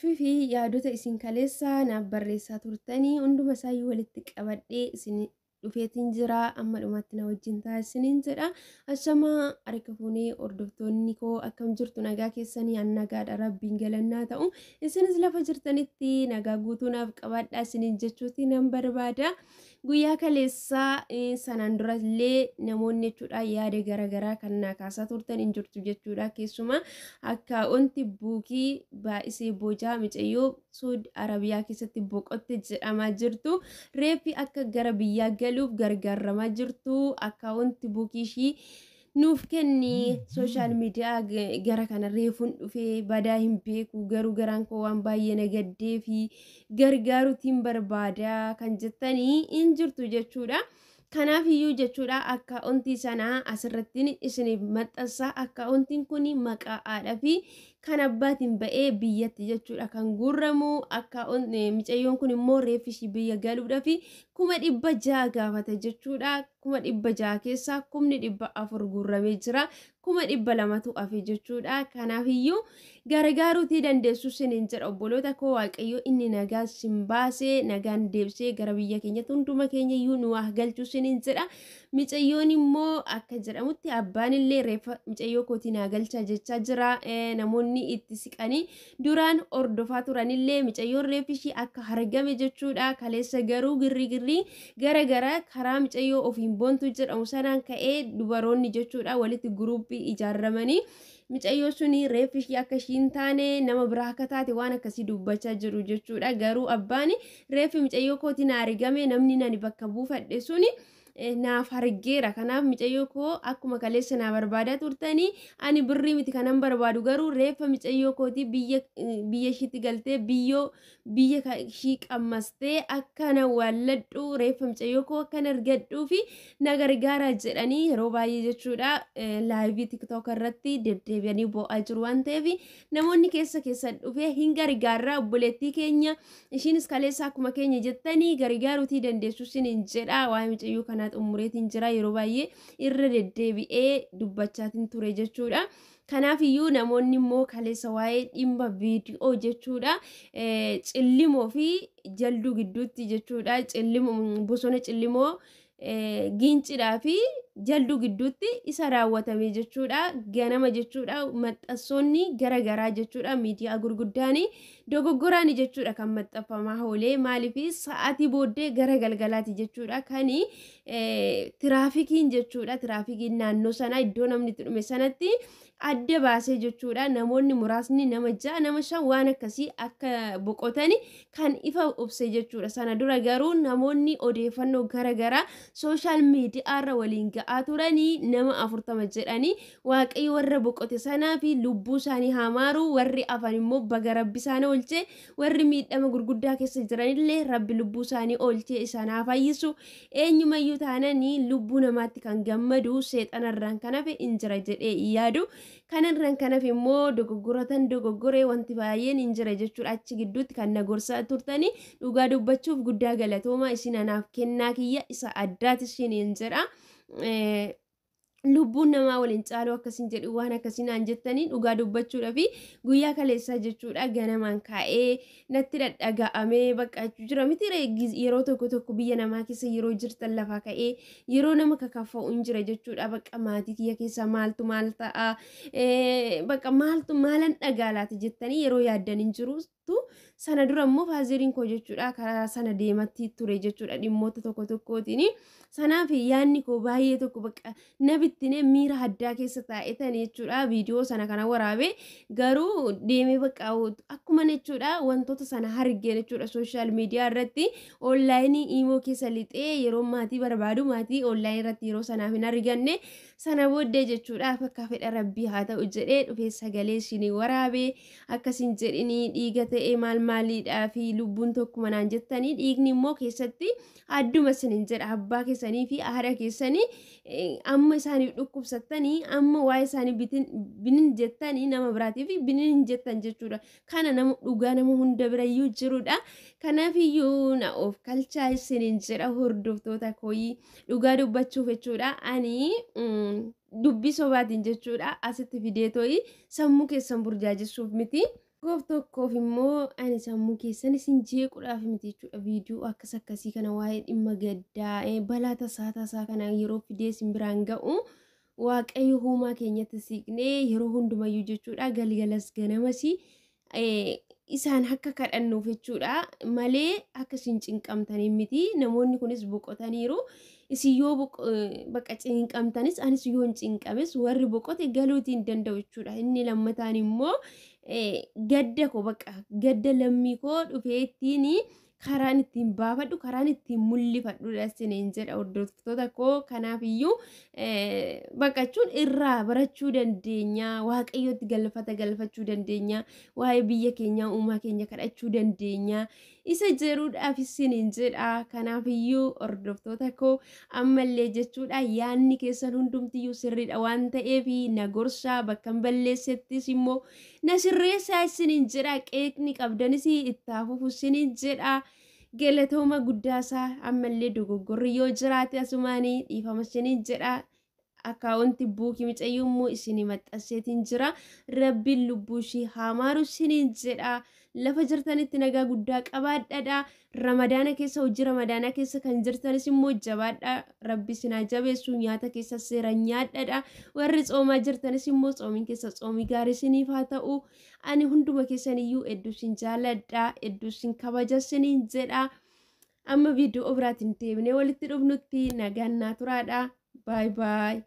Gaaffii fi yaadota isin kaleessa naaf barreessaa turtanii hunduma isaayyuu walitti qabadhee isin dhufeetiin jira. Amma dhumaatti na wajjin taasisaniin jedha. Ashamaa, harka fuunee hordoftoonni koo, akkam jirtu? Nagaa keessanii? An nagaadha, Rabbiin galannaa ta'u. Isinis lafa jirtanitti nagaa guutuu naaf qabaadhaa isiniin jechuuti nan barbaada. Guyyaa kaleessaa sanaan durallee namoonni jechuudha yaada garaagaraa kan naa kaasaa turtan hin jirtu jechuudha. Keessumaa akkaawunti buukii baay'isee boojaa micayyoo Suud Arabiyaa keessatti boqotte jedhamaa jirtu, reeffi akka gara biyyaa galuuf gargaaramaa jirtu, akkaawunti buukii ishii nuuf kenni, social media gara kana reefuun dhufee badaa hin beeku, garuu garaan koo waan baay'ee na gaddee fi gargaaruutiin barbaada kan jettanii hin jirtu jechuudha. Kanaaf iyyuu jechuudha akkaawuntii sanaa asirratti isiniif maxxansa. Akkaawuntiin kun maqaa haadhaa fi kan abbaatiin ba'ee biyyatti jechuudha kan guurramu. Micayyoon kun immoo reeffi ishii biyya galuudhaaf 600,000 gaafata jechuudha. 600,000 keessaa 400,000 guurramee jira. 200,000tu hafe jechuudha. Kanaaf iyyuu gargaaruutii dandeessu isiniin jedha, obboloota koo. Waaqayyo inni nagaa sin baasee nagaan deebisee gara biyya keenyatti hunduma keenya iyyuu nu haa galchu isiniin jedha. Micayyoon immoo akka jedhamutti abbaan illee reeffa micayyoo kootii naa galchaa jechaa jira. Namoonni itti siqanii duraan hordofaa turanillee micayyoon reeffi ishii akka argame jechuudha. Kaleessa garuu girri girrii gara gara karaa micayyoo ofiin boontu jedhamu sanaan ka'ee dubaroonni jechuudha walitti guruppii ijaarramanii micayyoo suni reeffi ishii akka ishiin taane, nama biraa akka taate waan akkasii dubbachaa jiru jechuudha. Garuu abbaan reeffi micayyoo kootii na argame, namni nani bakka buufadhe suni naaf argeera. Kanaaf micayyoo koo akkuma kaleessa naa barbaadaa turtanii, ani birrii miti kanan barbaadu, garuu reeffa micayyoo kootii biyya ishiitti galtee biyyoo biyya ishii qammastee akkana waalladhu, reeffa micayyoo koo akkan argadhuu fi na gargaara jedhanii yeroo baay'ee jechuudha live TikTok irratti deddeebi'anii boo'aa jiru waan ta'eef, namoonni keessa keessa dhufee hin gargaarraa, obboleettii keenya ishiinis kaleessa akkuma keenya jettanii gargaaruutii dandeessu isiniin jedha. Waa'ee micayyoo kanaa xumureetiin jira, yeroo baay'ee irra deddeebi'ee dubbachaatiin ture jechuudha. Kanaaf iyyuu namoonni immoo kaleessa waa'ee dhimma viidiyoo jechuudha Cillimoo fi Jalduu gidduutti jechuudha, bosona Cillimoo, Giincidhaa fi Jalduu gidduutti isa raawwatame jechuudha, ganama jechuudha maxxansoonni gara garaa jechuudha miidiyaa gurguddaan dogoggoraan jechuudha kan maxxanfamaa oolee. Maaliif? Sa'aatii booddee gara galgalaati jechuudha kan tiraafikiin jechuudha, tiraafikiin naannoo sana iddoo namni itti dhume sanatti adda baasee jechuudha namoonni muraasni nama ja'a, nama shan waan akkasii akka boqotani kan ifa obse jechuudha. Sana dura garuu namoonni odeeffannoo gara garaa social mediaarra waliin ga'aa turanii nama 40 jedhanii. Waaqayyo warra boqote sanaa fi lubbuu isaanii haa maaru, warri afan immoo baga Rabbi isaan oolche, warri miidhama gurguddaa keessa jiranillee Rabbi lubbuu isaanii oolchee isaan haa fayyisu. Eenyumayyuu taananii lubbuu namaatti kan gammadu seexanarraan kan hafe hin jira jedhee yaadu. Kanarraan kan hafe immoo dogoggoratan dogoggoree wanti baay'een hin jira jechuudha. Achi gidduutti kan na gorsaa turtanii dhugaa dubbachuuf guddaa galatoomaa, isin anaaf kennaa kiyya isa addaati isiniin jedha. Lubbuun namaa waliin caaluu akkasiin jedhu, waan akkasii naan jettanii, dhugaa dubbachuudha fi guyyaa kaleessaa jechuudha ganamaan kaa'ee natti dhadhaga'amee bakka jira miti. Yeroo tokko tokko biyya namaa keessa yeroo jirtan lafaa ka'ee yeroo nama kakaffa'u hin jira jechuudha. Bakka maatii kiyya keessa maaltu maal ta'a, bakka maaltu maalan dhagaalaati jettanii yeroo yaaddan hin jiru. Sana dura immoo fatheriin koo jechuudha karaa sana deematti ture jechuudha dhimmoota tokko tokkootiin. Sanaaf yaadni koo baay'ee tokko bakka na bittinee miira addaa keessa taa'etan jechuudha viidiyoo sana kana waraabee. Garuu deemee bakka akkuma jechuudha wantoota sana argee jechuudha social media irratti online imo keessa lixee yeroo maatii barbaadu maatii online irratti yeroo sanaaf hin arganne. Sana booddee jechuudha bakka fedha Rabbii haa ta'u jedhee dhufee sagalee isinii waraabee. Akkasiin jedhinii dhiiga ta'ee maal maaliidhaa fi lubbuun tokkuma naan jettanii, dhiigni immoo keessatti adduma isiniin jedha. Abbaa keessanii fi haadha keessanii amma isaaniif dhukkubsattanii, amma waa'ee isaanii binin jettanii, nama biraatiif binin hin jettan jechuudha. Kana nama dhugaa nama hunda birayyuu jirudha. Kanaaf iyyuu na of kalchaa isiniin jedha, hordoftoota kooyii. Dhugaa dubbachuuf jechuudha ani dubbii sobaatiin jechuudha asitti fidee tooyi sammuu keessan burjaajessuuf miti. Tokkoof tokkoof immoo ani sammuu keessan isin jeequudhaaf miti jechuudha. Viidiyoo akkas akkasii kana waa'ee dhimma gaddaa balaa tasaa tasaa kana yeroo fidee isin biraan ga'u Waaqayyo uumaa keenyatti siiqnee yeroo hundumayyuu jechuudha, galgalas ganamas isaan akka kadhannuuf jechuudha malee akka isin cinqamtanii miti. Namoonni kunis boqotaniiru. Isin yoo bakka cinqamtanis, anis yoo hin cinqames, warri boqote galuutii hin danda'u jechuudha. Inni lammataan immoo gadda koo, bakka gadda lammii koo dhufee ittiin karaan ittiin baafadhu, karaan ittiin mul'ifadhudha isiniin jedha, hordoftoota koo. Kanaaf iyyuu bakka jechuun irraa barachuu dandeenya, Waaqayyootti galfata galfachuu dandeenya, waa'ee biyya keenyaa uumaa keenya kadhachuu dandeenya isa jedhuudhaaf isiniin jedha. Kanaaf iyyuu hordoftoota koo, ammallee jechuudha, yaanni keessan hundumtiyyuu sirriidha waan ta'eef na gorsaa, bakka hin balleessettis immoo na sirreessaa isiniin jedha. Qeeqni qabdanis itti hafuuf isiniin jedha. Galatooma guddaasaa. Ammallee dogoggorri yoo jiraate asumaanii dhiifama isiniin jedha. Akkaawunti buukii micayyuu immoo isinii maxxanseetiin jira. Rabbiin lubbuu ishii haa maaru isiniin jedha. Lafa jirtanitti nagaa guddaa qabaadhadha. Ramadaana keessa, hojii ramadaanaa keessa kan jirtanis immoo jabaadha. Rabbi isin haa jabeessu, nyaata keessa seera nyaadhadha. Warri tsoomaa jirtanis immoo tsoomiin keessa tsoomii gaarii isiniif haa ta'u. Ani hunduma keessan iyyuu hedduu isin jaaladha, hedduu isin kabaja isiniin jedha. Amma viidiyoo biraatiin deebinee walitti dhufnutti nagaan naa turaadha. Baay baay.